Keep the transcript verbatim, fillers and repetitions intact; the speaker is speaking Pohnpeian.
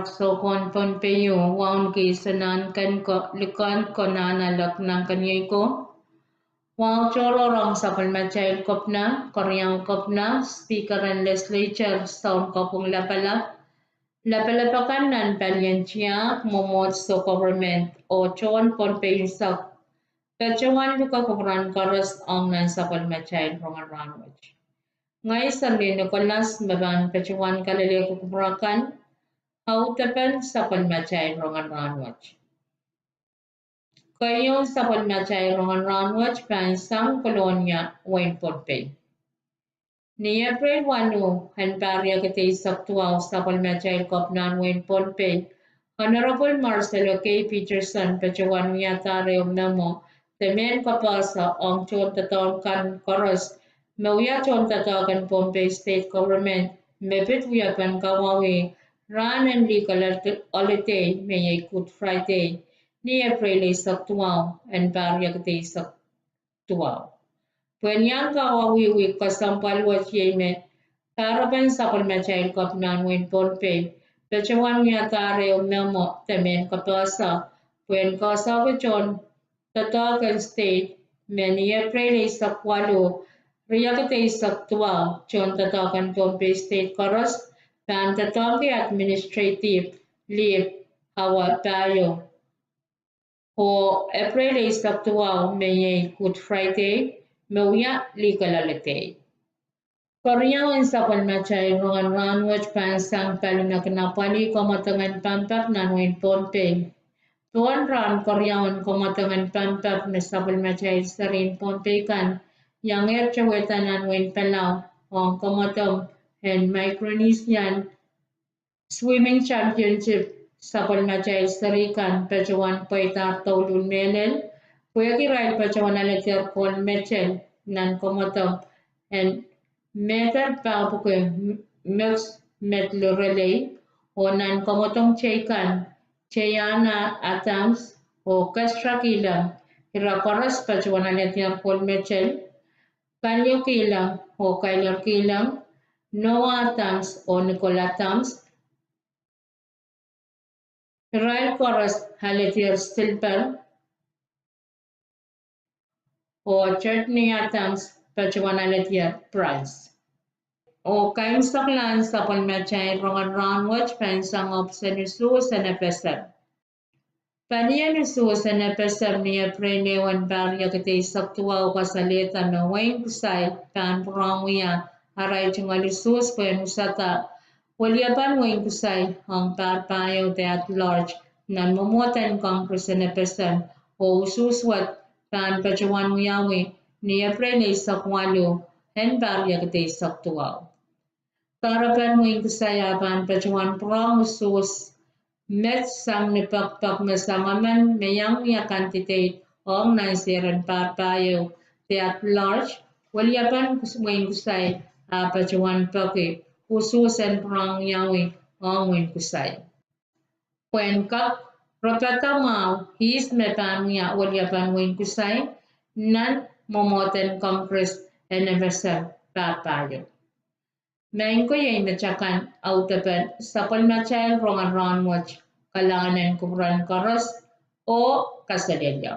Soukohn Pohnpei, wauneki Senan Ken ko, Likend ko, Nana Lek Nangkenieiko. Wahu tohrohr ong sapwellimatail Kepina, Keriau Kepina, Speaker en Legislature, Sounkopwung Lapalap, lapalap akan nan palien tiahk, mwomwohdiso, government, oh tohn Pohnpei unsek, patohwan luke kupwuren koaros ong nan sapwellimatail rongen rahnwet. Ngehi Serlin Nicholas me pahn patohwan kalelehki kupwur akan, audepen sapwellimatail rongen rahnwet. Keieun sapwellimatail rongen rahnwet pahn sang Kolonia, wehin Pohnpei. Ni Epreil waluh, en pahr riekid eisek duwau, sapwellimatail Kepina en wehin Pohnpei, Honorable Marcelo K. Peterson, patohwan wiadahr ehu memo de mehn kapehse ong tohndoadoahk kan koaros me wia tohndoadoahk en Pohnpei State Government me pid wiepen kawauwih rahn en legal holiday me iei Good Friday, ni Epreil eisek duwau, en pahr riekid eisek duwau. Pwehn iang kawauwih wihk kesempwal wet, iei me kahrepen sapwellimatail Kepina en wehin Pohnpei patohwan wiadahr ehu memo de mehn kapehse pwehn koasoakoasoia tohndoadoahk en state me ni Epreil eisek waluh, riekid eisek duwau, tohndoadoahk en Pohnpei State koaros pahn doadoahngki administrative leave awa pahieu, oh Epreil eisek duwau me iei Good Friday me wia legal holiday. Keriau en sapwellimatail rongen rahnwet pahn sang pali me kin apwalih kamwadong en pampap nan wehin Pohnpei. Pohn rahn keriau en kamwadong en pampap me sapwellimatail serihn Pohnpei kan iangehr towehda nan wehin Palau ong kamwadong en Micronesian Swimming Championship, sapwellimatail seri kan patohwan pweidahr douluhl mehlel pwehki irail patohwan alehdier gold medal nan kamwadong en mehder pahpwiki mixed medley relay, oh nan kamwadong teikan, Teiana Adams oh Kestra Kilang, ira koaros patohwan alehdier gold medal, Kalio Kilang oh Kailer Kilang, Noah Adams oh Nicole Adams, irail koaros alehdier silver, oh Courtney Adams patohwan alehdier bronze. Oh kaimwiseklahn sapwellimatail rongen rahnwet pahn sang ohpis en usuhs en FSM. Palien usuhs en FSM ni Epreil ehu en pahr riekid eisek duwau kasalehda me wehin Kusai pahn pwurehng wia arail tungoal usuhs pwehn wusada weliepen wehin Kusai ong pahr pahieu de at large nan mwomwohd en Congress en FSM, oh usuhs wet pahn patohwan wiawi ni Epreil eisek waluh en pahr riekid eisek duwau. Kahrepen wehin Kusai ah pahn patohwan pwurehng usuhs met sang ni pekipek me sang emen me iang wia candidate ong nan sehr en pahr pahieu de at large, weliepen wehin Kusai ah patohwan peki usuhs en pwurehng wiawi ong wehin Kusai pwehn kak rapada mwahu ihs me pahn wia weliepen wehin Kusai nan mwomwohd en Congress en FSM pahr pahieu. Maing ko, iei metakan audepen sapwellimatail rongen rahnwet. Kalahngan en kupwuren koaros oh kaselehlie.